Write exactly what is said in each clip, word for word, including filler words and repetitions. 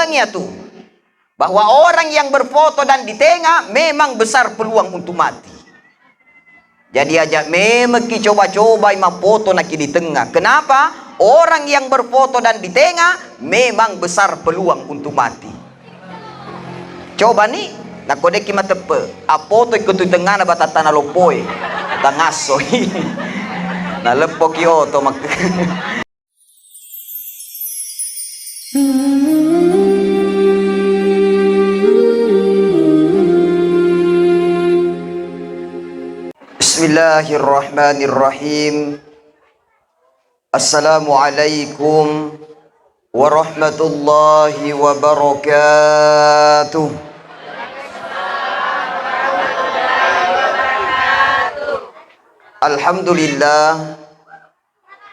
Iya tu, bahwa orang yang berfoto dan di tengah memang besar peluang untuk mati. Jadi aja memekki coba-cobai mapfoto naki di tengah. Kenapa? Orang yang berfoto dan di tengah memang besar peluang untuk mati. Coba ni, nakko dekki mateppe, appoto ikko tu tengahna batattana loppoe, tangassoi. Naleppoki oto mak- Bismillahirrahmanirrahim. Assalamualaikum warahmatullahi wabarakatuh. Alhamdulillah.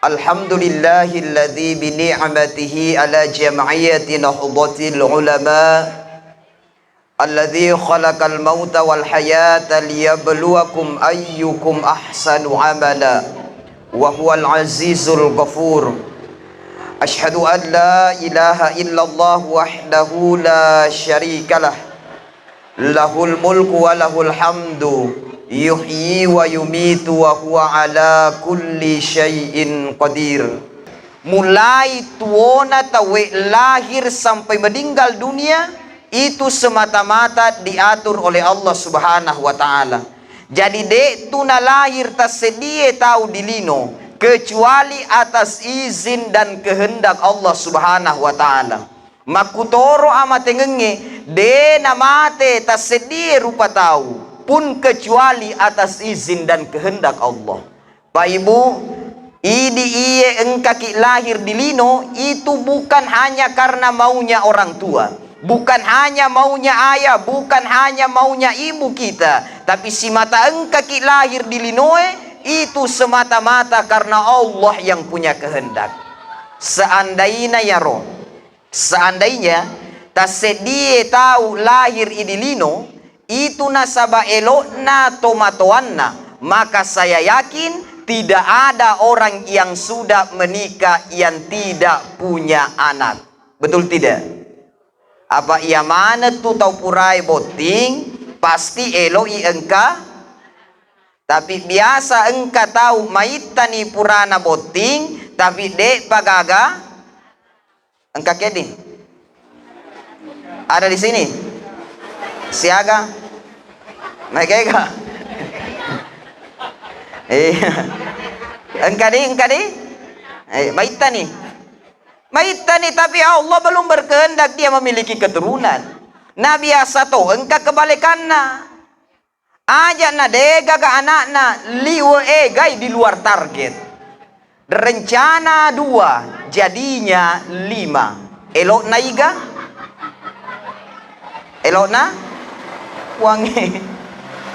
Alhamdulillahilladzi bi ni'matihi ala jam'iyyati Nahdlatil Ulama, alladzi khalaqal mauta wal hayata liyabluwakum ayyukum ahsanu amala, wa huwal azizul ghafur. Asyhadu an la ilaha illallah wahdahu la syarikalah. Lahul mulku wa lahul hamdu, yuhyi wa yumitu wa huwa ala kulli syai'in qadir. Mulai tuona tauwe lahir sampai meninggal dunia, itu semata-mata diatur oleh Allah Subhanahu wa Ta'ala. Jadi, de' tu nalahir tasseddie tau di lino kecuali atas izin dan kehendak Allah Subhanahu wa Ta'ala. Makkutoro amatengengnge, de' namate tasseddie rupa tau, pun kecuali atas izin dan kehendak Allah. Pak Ibu, idi iye engkaki lahir di lino, itu bukan hanya karena maunya orang tua, bukan hanya maunya ayah, bukan hanya maunya ibu kita, tapi simata engkaki lahir di linoe, itu semata-mata karena Allah yang punya kehendak. Seandaina yaro, Seandainya tasseddie tau lahir idi lino, itu nasaba elo'na tomatoanna, maka saya yakin tidak ada orang yang sudah menikah yang tidak punya anak. Betul tidak? Apa iya maneng tu tau purae botting, pasti elo'i engka. Tapi biasa engka tau maittani purana botting, tapi de'pa gaga. Engka keddi? Ada di sini? Siaga? Maega? Iya. Engka di, engka di? Eh, maittani. Maittani, tapi Allah belum berkehendak dia memiliki keturunan. Nah, biasa to, engka kebalikanna. Aja' na de'gaga ana'na, liwe' egai di luar target. Rencana dua, jadinya lima. Elo'na iga? Elo'na? Puangnge.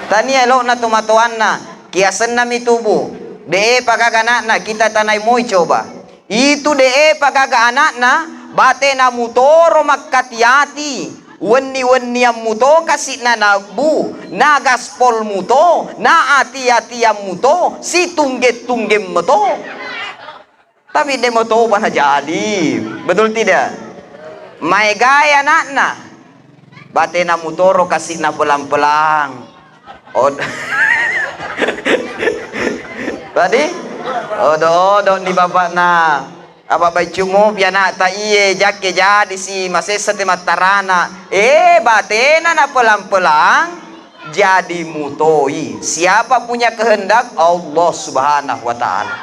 Tania elo'na tomatoanna, kiasenna mi tubu. De'pa gaga ana'na, kita tanai moi coba. Itu de'pa gaga ana'na, batena mutoro makkati-ati. Wenni-wenniang muto kasi'na nabbu, na gaspol muto, na ati-atiang muto, situngge-tungge muto. Tapi de' mutopa na jadi. Betul tidak? Maegae ana'na. Batena mutoro kasi'na pelang-pelang. Od-, tadi? Odo-odo ni bapakna. Apa baccumu piana'ta iye jakke jadi si masessa te mattarana. Eh, batena na pelang-pelang jadi mutoi. Siapa punya kehendak? Allah Subhanahu wa Ta'ala.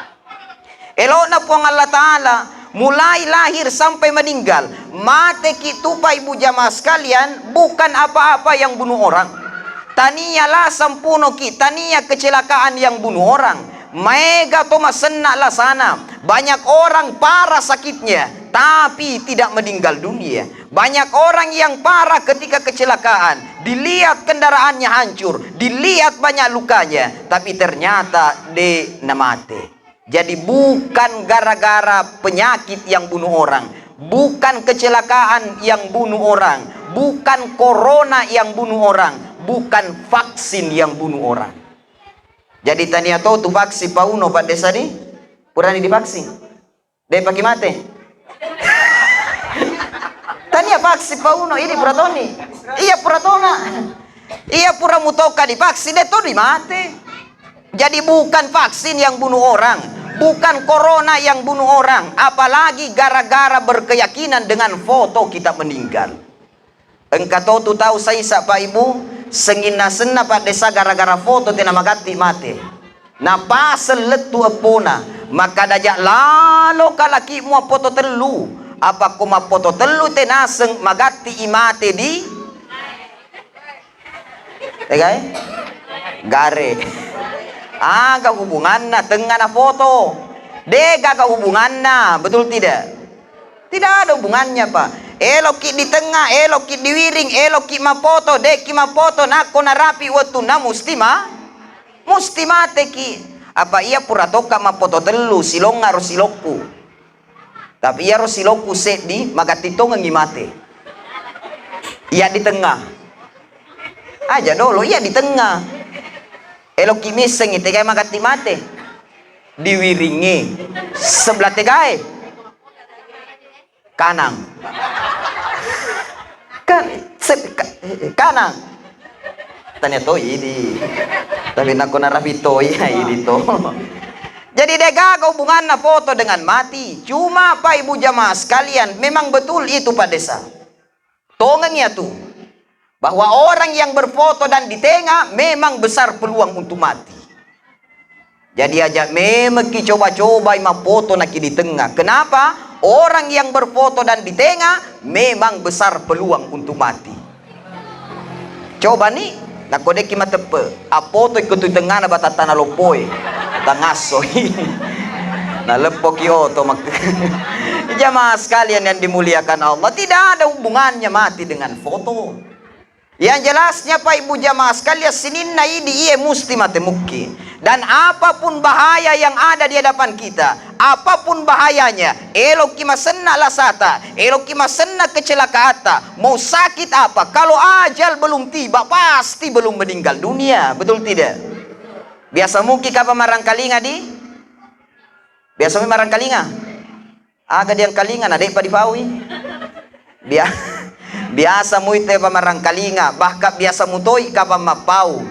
Elo'na Puang Allah Ta'ala, mulai lahir sampai meninggal, mateki tu, Pak Ibu jamaah sekalian, bukan apa-apa yang bunuh orang. Tania lasang punoki, tania kecelakaan yang bunuh orang. Maega to masenna lasana. Banyak orang parah sakitnya, tapi tidak meninggal dunia. Banyak orang yang parah ketika kecelakaan, dilihat kendaraannya hancur, dilihat banyak lukanya, tapi ternyata de' namate. Jadi, bukan gara-gara penyakit yang bunuh orang, bukan kecelakaan yang bunuh orang, bukan corona yang bunuh orang, bukan vaksin yang bunuh orang. Jadi, tania to tu vaksin pauno, Pak Desa, di? Purani divaksin? De'paki mate? Tania Vaksin pauno, idi pura toni. Iya pura tona. Iya pura mutoka divaksin, de' toni mate. Jadi bukan vaksin yang bunuh orang, bukan corona yang bunuh orang, apalagi gara-gara berkeyakinan dengan foto kita meninggal. Engka to tu tau saisa, Pak Ibu, senginna senna Pak Desa gara-gara foto tena magatti mate. Napaseng lettu eppona, makkada ja lalo kalaki'mu appoto tellu, apa ko mappoto tellu te naseng magatti i mate di Tegae? Gare. Aga hubunganna tengnga na foto? De' gaga hubunganna, betul tidak? Tidak ada hubungannya, Pak. Eloki di tengah, eloki diwiring, eloki mapoto, de'ki mapoto, nakko narapi wettunna musti ma-, musti mateki. Apa iya pura tokka mapoto tellu, silonga ro silokku. Tapi iyaro silokku seddi, magatti tongengngi mate. Iya di tengah. Aja dolo, iya di tengah. Elokki missengngi, tegai magatti mate. Diwiringngi. Sebelah tegae. Kanang. Kan, se-, ka-, kanang. Tania to idi. Tapi nakko narapi to, iya idi to. Jadi, degaga hubunganna foto dengan mati. Cuma, Pak Ibu jamaah sekalian, memang betul itu, Pak Desa. Tongeng ya tu, bahwa orang yang berfoto dan di tengah memang besar peluang untuk mati. Jadi, aja memekki coba-cobai mappoto naki di tengah. Kenapa? Orang yang berfoto dan di tengah memang besar peluang untuk mati. Coba ni, nakko de'ki mateppe, appoto ikko tu tengahna batattana loppoe, tangassoi. Naleppoki oto mak-, jamaah sekalian yang dimuliakan Allah, tidak ada hubungannya mati dengan foto. Yang jelasnya, Pak Ibu jamaah sekalian, sininna idi iye musti mate mukki. Dan apapun bahaya yang ada di hadapan kita, apapun bahayanya, eloki masenna lasata, eloki masenna kecelakaatta, mau sakit apa, kalau ajal belum tiba, pasti belum meninggal dunia. Betul tidak? Biasa mukki kapang marangkalinga di? Biasa mukki marangkalinga? Aga diangkalinga na de'pa dipaui. Bia-, biasa muite pamarangkalinga, bahkan biasa mutoi kapang mappau.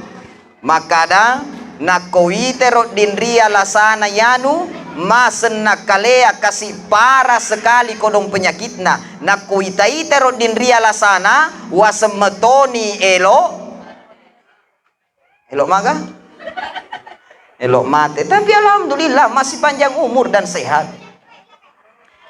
Makkada, nakko wite rodding ria lasana yanu, masenna kalea kasi para sekali kodong penyakitna. Nakko ita-ita rodding ria lasana, waseng metoni elo. Elok maga? Elok mate. Tapi alhamdulillah masih panjang umur dan sehat.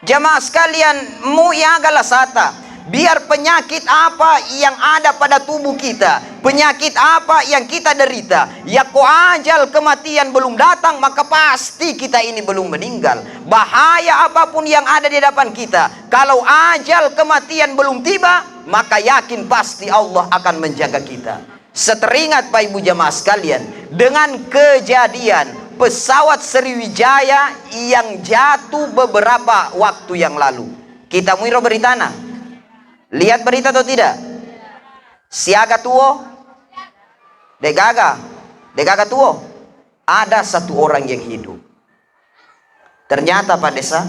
Jamaah sekalian, mu iaga lasata, biar penyakit apa yang ada pada tubuh kita, penyakit apa yang kita derita, yakko ajal kematian belum datang, maka pasti kita ini belum meninggal. Bahaya apapun yang ada di hadapan kita, kalau ajal kematian belum tiba, maka yakin pasti Allah akan menjaga kita. Seteringat Pak Ibu jamaah sekalian, dengan kejadian pesawat Sriwijaya yang jatuh beberapa waktu yang lalu. Kita muiro beritana. Lihat berita atau tidak? Siaga tuo? Degaga? Degaga tuo? Ada satu orang yang hidup. Ternyata, Pak Desa,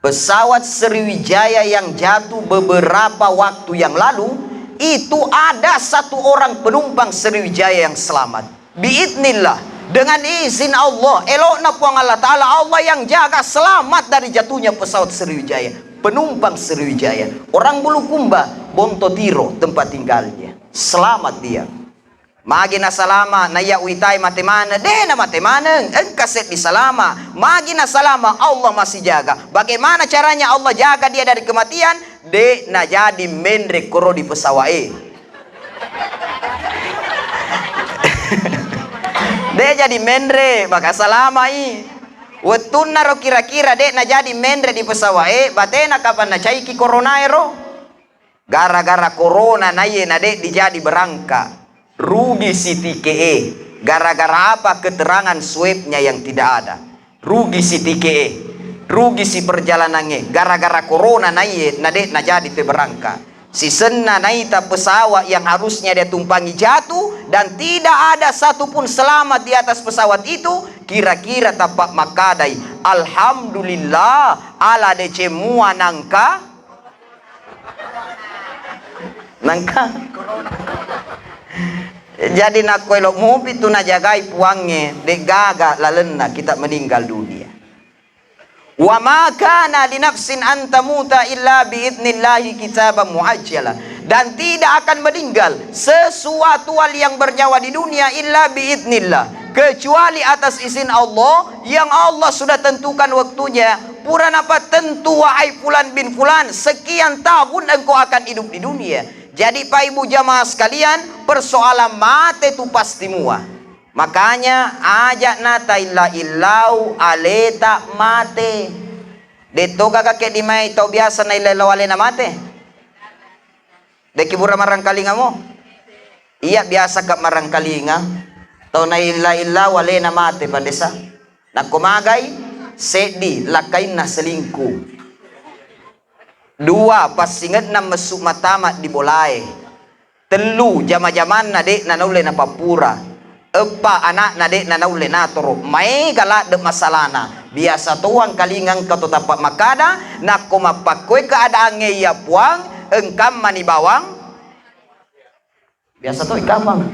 pesawat Sriwijaya yang jatuh beberapa waktu yang lalu, itu ada satu orang penumpang Sriwijaya yang selamat. Biiznillah, dengan izin Allah, elokna Puang Allah Ta'ala, Allah yang jaga selamat dari jatuhnya pesawat Sriwijaya. Penumpang Sriwijaya, orang Bulukumba, Bontotiro tempat tinggalnya. Selamat dia. Magi nasalama, naiya uitai mate maneng, de' namate maneng, engka seddi salama. Magi nasalama, Allah masih jaga. Bagaimana caranya Allah jaga dia dari kematian? De' najadi menre koro di pesawat e. De' jadi menre, maka salamai. Wettunna ro kira-kira de' najadi menre di pesawat e, batena kapan nacaiki corona ero? Gara-gara corona naiye na de' dijadi berangka. Rugi si tike e. Gara-gara apa? Keterangan swabnya yang tidak ada. Rugi si tike e. Rugi si perjalanan e. Gara-gara corona naiye na de' najadi te berangka. Sisenna naita pesawat yang harusnya dia tumpangi jatuh dan tidak ada satupun selamat di atas pesawat itu, kira-kira tappa makkadai, "Alhamdulillah, ala deceng mua nangka." Nangka. Jadi nakko elo mupi tu najagai puangnge, de gaga lalenna kita meninggal dunia. Wa ma kana li nafsin an tamuta illa bi idnillahi kitaban muajjala. Dan tidak akan meninggal sesuatu hal yang bernyawa di dunia illa bi idnillah, kecuali atas izin Allah yang Allah sudah tentukan waktunya. Pura napattentu, wahai fulan bin fulan, sekian tahun engkau akan hidup di dunia. Jadi, Pak Ibu jamaah sekalian, persoalan mate tu pasti mua. Makanya, aja na tailla-illau aleta mate. Detto gaga ke dimai tau biasa nailla-illau alena mate? Deki pura marangkalinga mo? Iya, biasa ka marangkalinga. Tau nailla-illau alena mate, pandesa. Nakko magai, seddi, lakkainna selingkuh. Dua, passingenna messu matama di bolae. Tellu, jama-jamanna de'na naulle napappura. Eppa, ana'na de'na naulle natoro. Maega ladde masalana. Biasa to wangkalinga engka to tappa makkada, nakko mappakkoe keadaangnge iya Puang, engkammani bawang. Biasa toi kapang.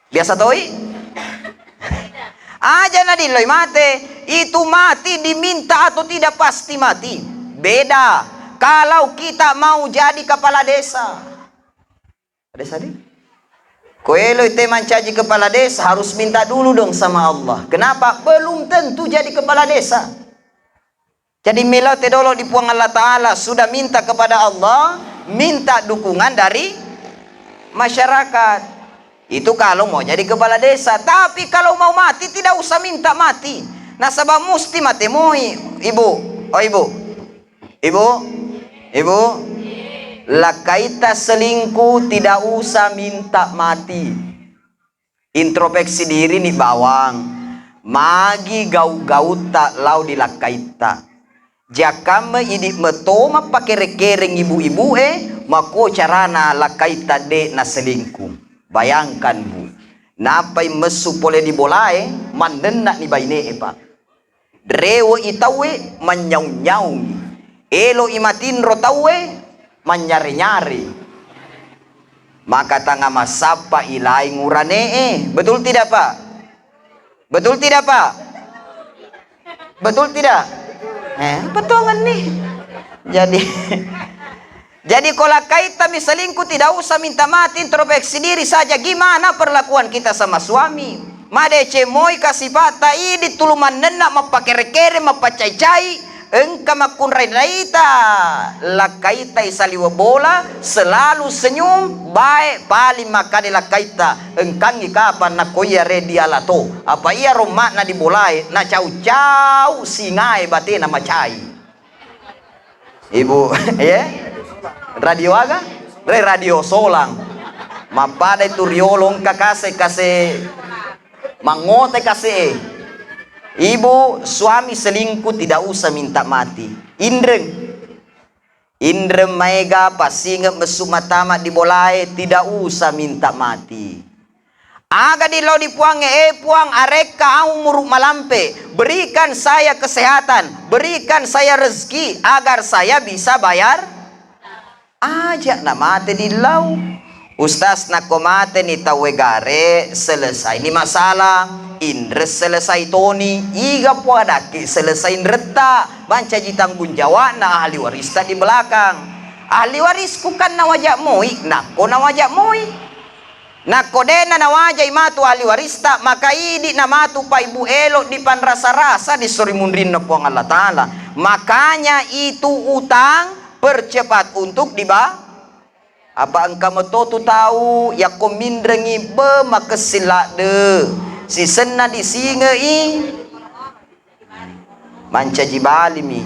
Biasa toi. Aja nadilloi mate, itu mati diminta atau tidak pasti mati. Beda. Kalau kita mau jadi kepala desa. Desa di? Koeloi te mancaji kepala desa harus minta dulu dong sama Allah. Kenapa? Belum tentu jadi kepala desa. Jadi, melo te dolo di Puang Allah Ta'ala, sudah minta kepada Allah, minta dukungan dari masyarakat. Itu kalau mau jadi kepala desa. Tapi kalau mau mati, tidak usah minta mati. Nasaba musti mate moi, Ibu. Oh, Ibu. Ibu. Ibu. Lakkaita selingkuh, tidak usah minta mati. Introspeksi diri ni bawang, magi gau-gautta lao di lakkaitta. Jakkamme idi metto mappakere-kereng ibu-ibue, mako carana lakkaitta de naselingkuh. Bayangkan, Bu, napai messu pole di bolae, mannenna'ni bainee, Pak. Rewe'i tauwe, mannyaung-nyaungi. Elo'i matinro tauwe, manynyare-nyare. Maka tanga massappa ilaing urane'e. Betul tidak, Pak? Betul tidak, Pak? Betul tidak? Eh, betongenni. Jadi, Jadi, ko lakkaittami selingkuh, tidak usah minta mati, introspeksi diri saja. Gimana perlakuan kita sama suami? Madeceng moi ka sipatta, idi tulu mannenna, mappakere-kere, mappacai-cai, engka makkunrai-raita, lakkaitai saliweng bola, selalu senyum, baik, paling makkade lakkaitta, engkangi kapang nakko iyare diala to. Apa iyaro makna di bolae, nacau-cau singae batena macai. Ibu, ye? Radio aga? Re, radio solang. Mappada itu riolo engka kase, kase mangote kase. Ibu, suami selingkuh tidak usah minta mati. Inreng. Inreng maega, passinge messu matama di bolae, tidak usah minta mati. Aga dillau di Puangnge, "Eh Puang, arekka umuru malampe, berikan saya kesehatan, berikan saya rezeki agar saya bisa bayar." Aja na mate dillau. Ustaz, nakko mate ni tauwe gare, selesai ni masalah, inre selesai toni, iga puadakki selesai inretta, mancaji tanggung jawabna ahli warista di belakang. Ahli warisku kan nawajak moi, nakko nawajak moi. Nakko de'na nawajai matu ahli warista, maka idi namatu paibu elo dipanrasa-rasa di sori munrinna Puang Allah Ta'ala. Makanya itu utang percepat untuk diba-, apa engka meto tu tau yakko minrengi be makessing ladde sisenna disingei mancaji balimi.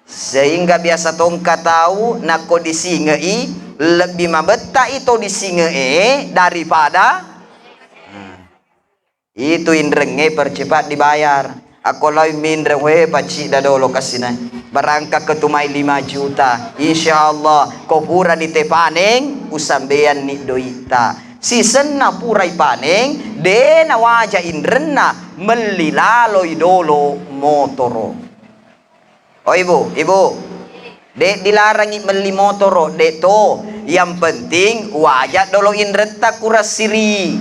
Sehingga biasa tongka tau nakko disingei, lebbi mabettai to disingee daripada, nah, itu inrengnge percepat dibayar. Akko lawi minreng, we, pacidda dolo kasina. Barangka ketumai lima juta. Insya Allah, ko pura ni te paneng, usambeanni doitta. Sisenna purai paneng, de nawaja inrenna, melli laloi dolo motoro. Oh, Ibu, Ibu. De' dilarangi melli motoro, de' to. Yang penting waja dolo inretta kurassiri.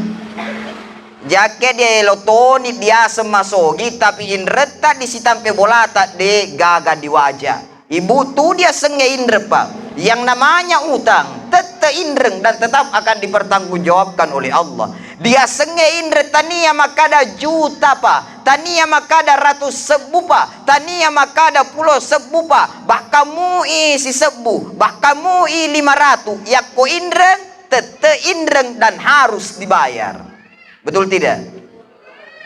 Jakke dielo toni diaseng masogi, tapi inretta di sitampe bolata de' gaga diwaja. Ibu, tu diasengnge inreng, Pak. Yang namanya utang, tette inreng dan tetap akan dipertanggungjawabkan oleh Allah. Diasengnge inreng tania makkada juta, Pak. Tania makkada ratus sebbu, Pak. Tania makkada pulo sebbu, Pak. Bahkan mui sisebbu, bahkan mui lima ratu. Yakko inreng, tette inreng dan harus dibayar. Betul tidak?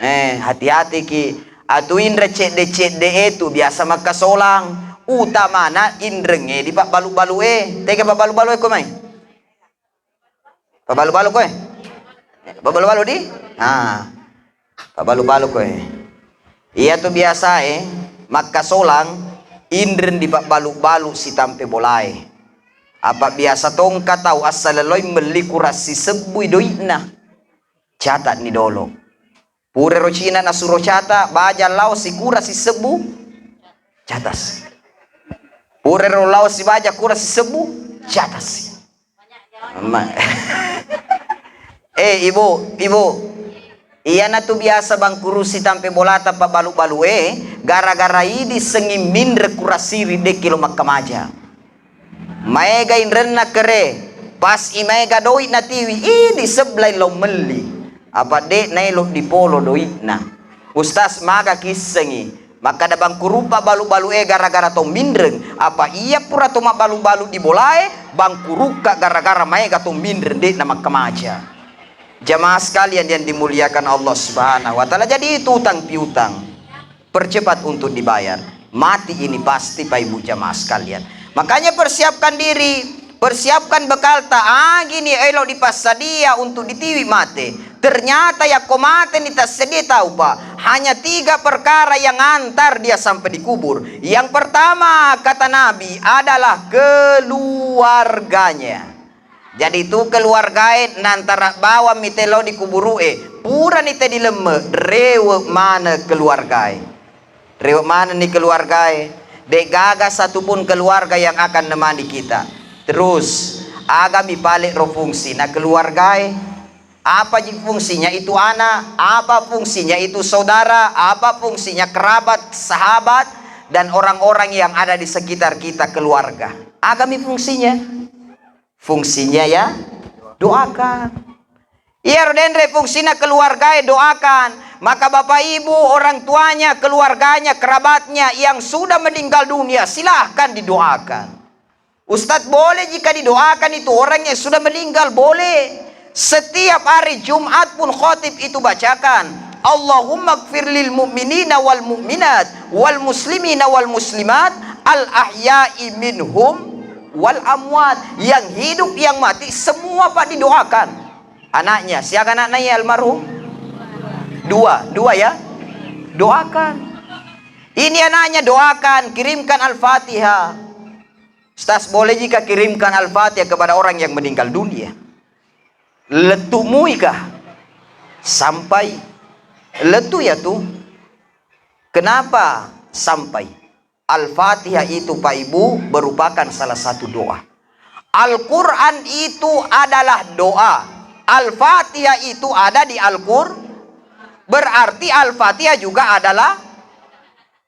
Eh, hati-hati ki. Atu inreng cedde-cedde e tu biasa makkasolang. Utamana inrengnge di pabbalu-balu e. Tega pabbalu-balu e ko mai? Pabbalu-balu ko e? Pabbalu-balu di? Ah. Pabbalu-balu ko e. Iya tu biasa e, makkasolang inreng di pabbalu-balu sitampe bola e. Apa biasa tongka tau assalelloi melli kurang sisebbui doi'na. Catat ni dolo. Purero Cina nasuro cata, baja lao sikura sisebbu, catasi. Purero lao sibaja kura sisebbu, catasi. Ma- Eh, ibu, ibu. Iyana tu biasa bangkuru sitampe bolata pabbalu-balu e, gara-gara idi senging minre kura siri dekki lo makkamaja. Maega inrenna kere, pas i maega doi natiwi, idi seblai lao melli. Apa de naelo dipolo doi'na. Ustaz, maga kissengi, makkada bangkuruppa balu-balu e gara-gara to minreng. Apa iya pura to mabbalu-balu di bola e, bangkurukka gara-gara maega to minreng, de namakkamaja. Jamaah sekalian yang dimuliakan Allah Subhanahu wa Ta'ala, jadi itu utang piutang. Percepat untuk dibayar. Mati ini pasti, Pak Ibu jamaah sekalian. Makanya persiapkan diri, persiapkan bekalta. Agini elo dipassadia untuk ditiwi mate. Ternyata yakko mate ni tassedia tau, Pak. Hanya tiga perkara yang antar dia sampai di kubur. Yang pertama, kata Nabi, adalah keluarganya. Jadi tu keluargae nantara bawang mi te lao di kuburu'e, purani te dilemme, rewe maneng keluargae. Rewe manenni keluargae. De gaga satupun keluarga yang akan nemani kita. Terus, aga mi pale ro fungsi na keluargae? Apa ji fungsinya itu anak? Apa fungsinya itu saudara? Apa fungsinya kerabat, sahabat, dan orang-orang yang ada di sekitar kita, keluarga? Aga mi fungsinya? Fungsinya ya doakan. Iyaro denre fungsina keluargae doakan. Maka bapak ibu, orang tuanya, keluarganya, kerabatnya yang sudah meninggal dunia, silahkan didoakan. Ustadz, boleh jika didoakan itu orang yang sudah meninggal? Boleh. Setiap hari Jumat pun khotib itu bacakan, Allahumma gfir lil mu'minina wal mu'minat wal muslimina wal muslimat al ahya'i minhum wal amwat. Yang hidup, yang mati, semua, Pak, didoakan. Anaknya, siaga anaknya ya almarhum? Dua, dua ya. Doakan. Ini anaknya doakan, kirimkan Al-Fatihah. Ustaz, boleh jika kirimkan Al-Fatihah kepada orang yang meninggal dunia? Lettu muika? Sampai. Lettu ya tu. Kenapa sampai? Al-Fatihah itu, Pak Ibu, merupakan salah satu doa. Al-Quran itu adalah doa. Al-Fatihah itu ada di Al-Qur-, berarti Al-Fatihah juga adalah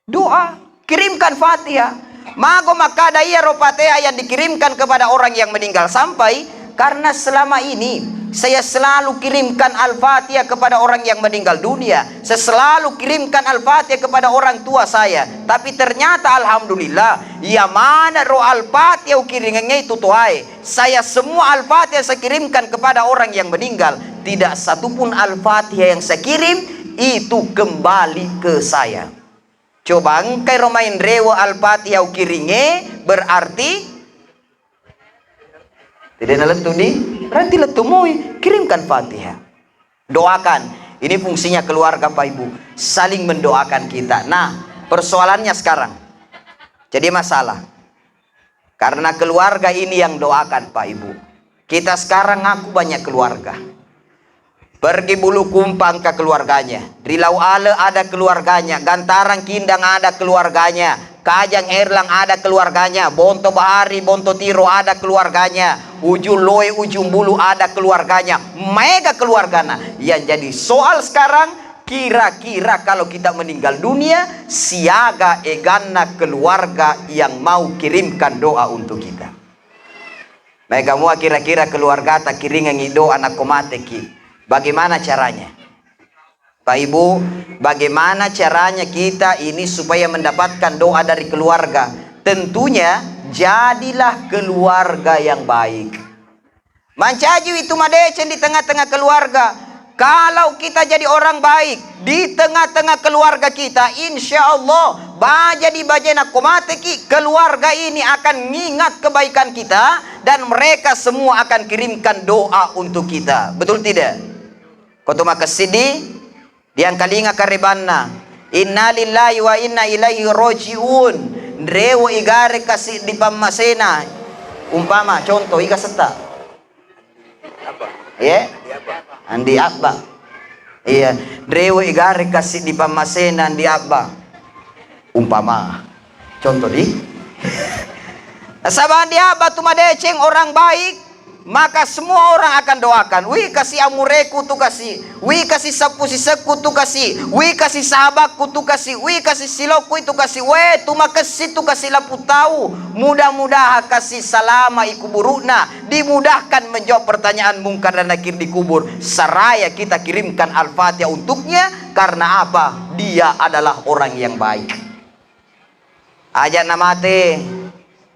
doa. Kirimkan Fatihah. Mago makkada iyaro Fatihah yang dikirimkan kepada orang yang meninggal sampai, karena selama ini saya selalu kirimkan Al-Fatihah kepada orang yang meninggal dunia. Saya selalu kirimkan Al-Fatihah kepada orang tua saya. Tapi ternyata alhamdulillah, iya maneng ro Al-Fatihah ukiringengnge itu toae. Saya semua Al-Fatihah saya kirimkan kepada orang yang meninggal. Tidak satupun Al-Fatihah yang saya kirim itu kembali ke saya. Coba engkai ro main rewe Al-Fatihah ukiringe, berarti tidak nalettu di, berarti lettu moi, kirimkan Fatihah. Doakan. Ini fungsinya keluarga, Pak Ibu, saling mendoakan kita. Nah, persoalannya sekarang jadi masalah. Karena keluarga ini yang doakan, Pak Ibu. Kita sekarang ngaku banyak keluarga. Pergi Bulukumpa engka keluarganya, ri Lau Ale ada keluarganya, Gantarang Kindang ada keluarganya, Kajang Erlang ada keluarganya, Bonto Bahari, Bonto Tiro ada keluarganya, Ujung Loe, Ujung Bulu ada keluarganya, mega keluargana. Yang jadi soal sekarang, kira-kira kalau kita meninggal dunia, siaga eganna keluarga yang mau kirimkan doa untuk kita? Mega mua kira-kira keluargata kiringengi doa nakko mateki. Bagaimana caranya? Pak Ibu, bagaimana caranya kita ini supaya mendapatkan doa dari keluarga? Tentunya, jadilah keluarga yang baik. Mancajiwi tu madeceng di tengah-tengah keluarga. Kalau kita jadi orang baik di tengah-tengah keluarga kita, insya Allah, baja di bajena ko mateki, keluarga ini akan ngingat kebaikan kita dan mereka semua akan kirimkan doa untuk kita. Betul tidak? Ko tu makessidi, diangkalinga karebanna. Innalillahi wa inna ilaihi rojiun. Nrewo igare kasi di pammasena. Umpama, contoh, iga setta. Ye? Andi Abba. Iya, nrewo igare kasi di pammasena Andi Abba. Umpama. Contoh di. Nasaba Andi Abba tu madeceng orang baik, maka semua orang akan doakan. Wi kasi amureku tu kasi, wi kasi sappu sisekku tu kasi, wi kasi sahabakku tu kasi, wi kasi silokku itu kasi, we tu makessi tu kasi lapu tau. Mudah-mudahan kasi salama i kuburukna, dimudahkan menjawab pertanyaan mungkar dan nakir di kubur. Saraya kita kirimkan Al-Fatihah untuknya, karena apa? Dia adalah orang yang baik. Aja namate,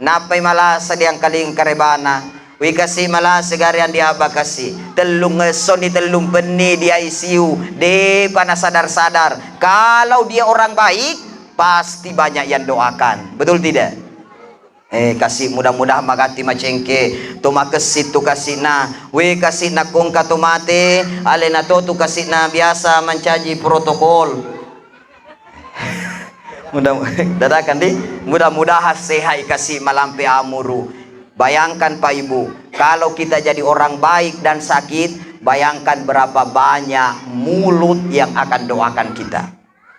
nappai malasa diangkaling karebana. Wi kasi malasa gare Andi Abba kasi. Tellung essoni, tellung penni di I C U. Depa nasadar-sadar. Kalau dia orang baik, pasti banyak yang doakan. Betul tidak? Eh, kasi mudah-mudahan magatti macengke. To makessi tu kasina. We kasi nakko engka to mate, alena to tu kasina biasa mancaji protokol. Mudah, dadakan di, mudah-mudahan sehat i kasi malampe amuru. Bayangkan Pak Ibu, kalau kita jadi orang baik dan sakit, bayangkan berapa banyak mulut yang akan doakan kita.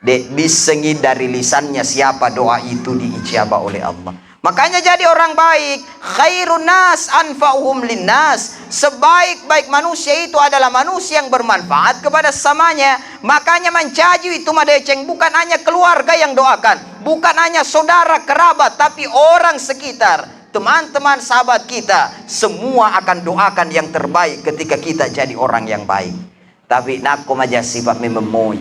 Dek bissengi dari lisannya siapa doa itu diijabah oleh Allah. Makanya jadi orang baik, khairun nas anfa'uhum linnas. Sebaik-baik manusia itu adalah manusia yang bermanfaat kepada sesamanya. Makanya mancaji itu madeceng, bukan hanya keluarga yang doakan, bukan hanya saudara kerabat, tapi orang sekitar, teman-teman sahabat kita, semua akan doakan yang terbaik ketika kita jadi orang yang baik. Tapi nakko maja sifat memeng moi.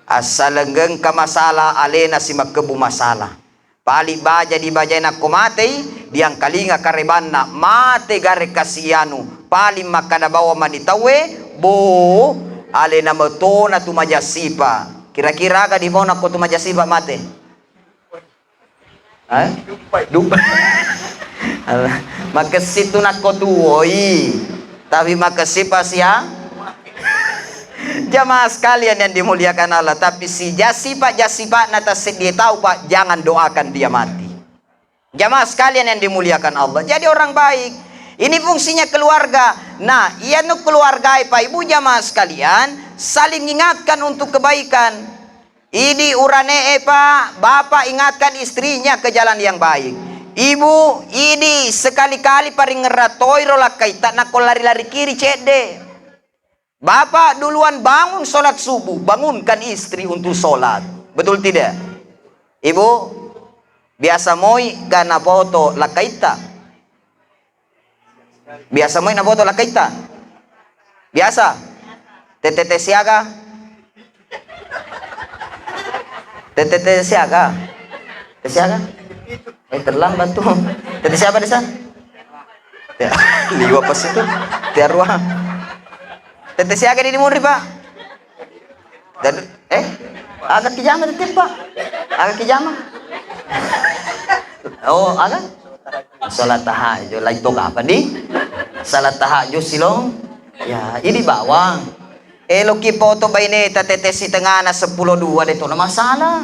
Assaleng engka masalah, alena simakkebbu masalah. Paling baja di bajai nakko matei, diangkalinga karebanna, mate gare kasi anu. Paling makkada bawang mani tauwe, bo, alena metona tu maja sipa. Kira-kira aga di bawang nakko tu maja sipa mate? Eh? Dupa. Allah. Makessi tu nakko tuwoi. Tapi makessi pa sia. Jamaah sekalian yang dimuliakan Allah, tapi si jasipa-jasipa na tasseddi tau, Pak, jangan doakan dia mati. Jamaah sekalian yang dimuliakan Allah, jadi orang baik. Ini fungsinya keluarga. Nah, iya nu keluarga, Pak Ibu, jamaah sekalian, saling ingatkan untuk kebaikan. Idi urane'e, Pak, Bapak ingatkan istrinya ke jalan yang baik. Ibu, idi sekali-kali paringerra toiro lakkaitta nakko lari-lari kiri cedde. Bapak duluan bangun sholat subuh, bangunkan istri untuk sholat. Betul tidak? Ibu, biasa moi ga napoto lakkaitta? Biasa moi napoto lakkaitta? Biasa? Tette tette siaga? Tette tette siaga? Tette siaga? Eh, terlambat tu. Tette siapa desa? Ya, liwa pas itu. Tiarua. Tette siaga di muri, Pak? Dan, eh? Aga kijama tette, Pak? Aga kijama? Oh, aga? Salat tahajud, lai to kapan di? Salat tahajud silong. Ya, idi bawang. Eloki poto baineta tette sitengana seppulo dua de to na masalah.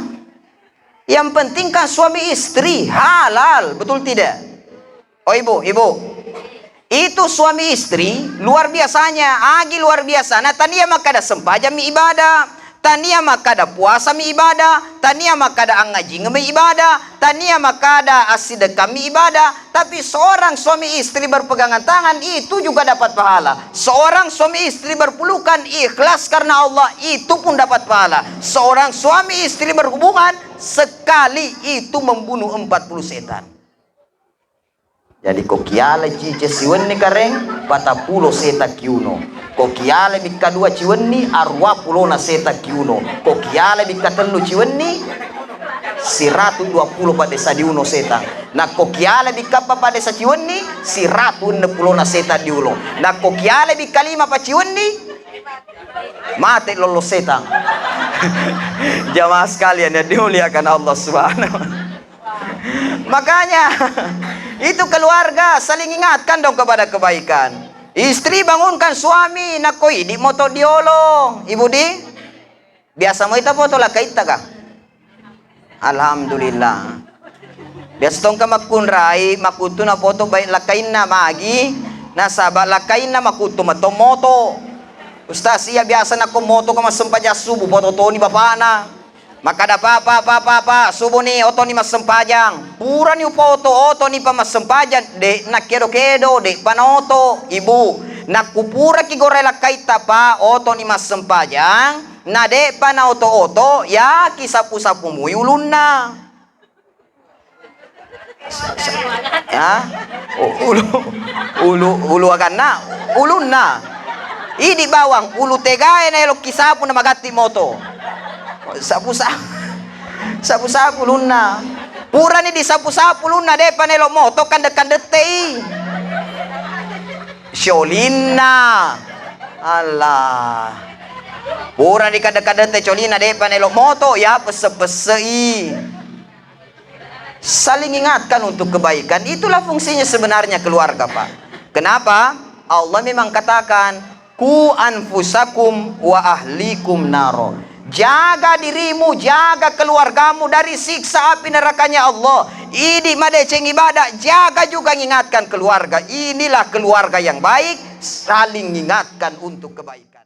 Yang penting kan suami istri halal, betul tidak? Oh, Ibu, Ibu. Itu suami istri luar biasanya, agi luar biasa. Nah, tania makkada sempajang mi ibadah. Tania makkada puasami ibadah, tania makkada angngajingmi ibadah, tania makkada assidekkami ibadah, tapi seorang suami istri berpegangan tangan itu juga dapat pahala. Seorang suami istri berpelukan ikhlas karena Allah, itu pun dapat pahala. Seorang suami istri berhubungan sekali itu membunuh empat puluh setan. Jadi ko kiala cice siwenni kareng, patappulo seta kiuno. Ko kiala bikka dua ciwenni, arua pulona seta kiuno. Ko kiala bikka tellu ciwenni, siratu dua pulo padesa diuno seta. Na ko kiala bikka eppa padesa ciwenni, siratu enneng pulona seta diulo. Na ko kiala bikka lima pa ciwenni, mate lollo seta. Jamaah sekalian yang dimuliakan Allah Subhanahu wa Ta'ala. Makanya, itu keluarga saling ingatkan dong kepada kebaikan. Istri bangunkan suami, nakko idi moto diolo. Ibu di, biasa mo ita foto lakaitta ka? Alhamdulillah. Biasa tongka makkunrai, makuttu na foto baik lakainna magi, nasaba lakainna makuttu mato moto. Ustaz, iya biasa nakko moto ka massempajang subuh, foto toni bapakna. Makkada, "Pa, pa, pa, pa, pa, subuni, otoni massempajang." Purani upoto, otoni pa massempajang, de' nakkedo-kedo, de' pa naoto, Ibu. Nakkupuraki gorai lakkaitta, Pa, otoni massempajang, na de' pa naoto-oto, yaki sapu-sapu mui ulunna. Ya, u-, ulu, ulu, ulu aganna, ulunna. Idi bawang, ulu tegae na elokki sapu na magatti moto. Sapu-sapu, sapu-sapu ulunna. Purani disapu-sapu ulunna, de'pa nelo moto, kande-kandette i. Siolinna. Allah. Purani kande-kandette siolinna, de'pa nelo moto, ya pesse-pesse i. Saling ingatkan untuk kebaikan. Itulah fungsinya sebenarnya keluarga, Pak. Kenapa? Allah memang katakan, "Ku anfusakum wa ahlikum naro." Jaga dirimu, jaga keluargamu dari siksa api nerakanya Allah. Idi madeceng ibadah, jaga juga mengingatkan keluarga. Inilah keluarga yang baik, saling mengingatkan untuk kebaikan.